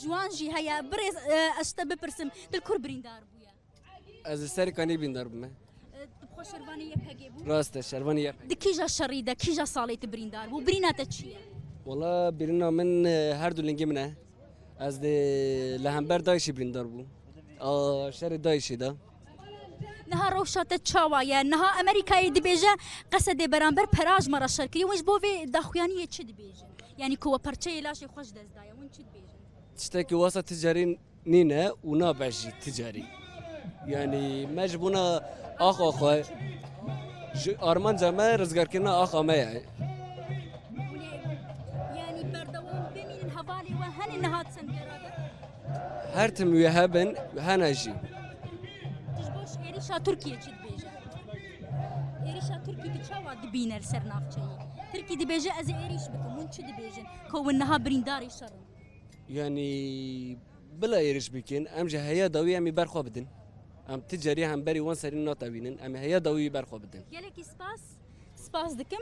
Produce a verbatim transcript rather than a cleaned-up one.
Ciwan jî heye. Birêz, e, ez ji te bipirsim, tu li kur birîndar bûye? Ez li Serîkanê birîndar bûme. E, tu bi xwe şervanê Y P G bû? Rast e, şervanê Y P G. Di kîja şerî de, kîja salê tu birîndar bû? Birîna te çi ye? Wala birîna min, e, her du lingê min e. Ez dê li hember DAIŞê birîndar bûm. A şerê DAIŞê de. Niha rewşa te çawa ye? Niha Amerîkayê dibêje, Qesedê beramber Peraj me re şer kiriye. Hûn ji bo vê daxuyaniyê çi dibêjin? Yanî ku we parçeyê laşê xwe ji dest daye, hûn çi dibêjin? Tiştekî wesa ti carî nîne û nabe jî ti carî. Yanî me ji bona axa xwe, ji armanca me rizgarkirina axa me ye. Yanî berdewam bimînin, hevalê we hene niha çend beraber? Her tim wê hebin, hene jî. Tu ji bo êrîşa Tirkiyê çi dibêje? Êrîşa Tirkî tu çawa dibîne li ser navçeyê? Tirkî dibêje, ez ê êrîş bikim. Hûn çi dibêjin? Ku hûn niha birîndarê şer in. Yanî bila êrîş bikin, em ji heya dawî em ê berxwe bidin. Em ti carî hemberî wan serî natewînin, em ê heya dawî berxwe bidin. Gelekî spas, spas dikim.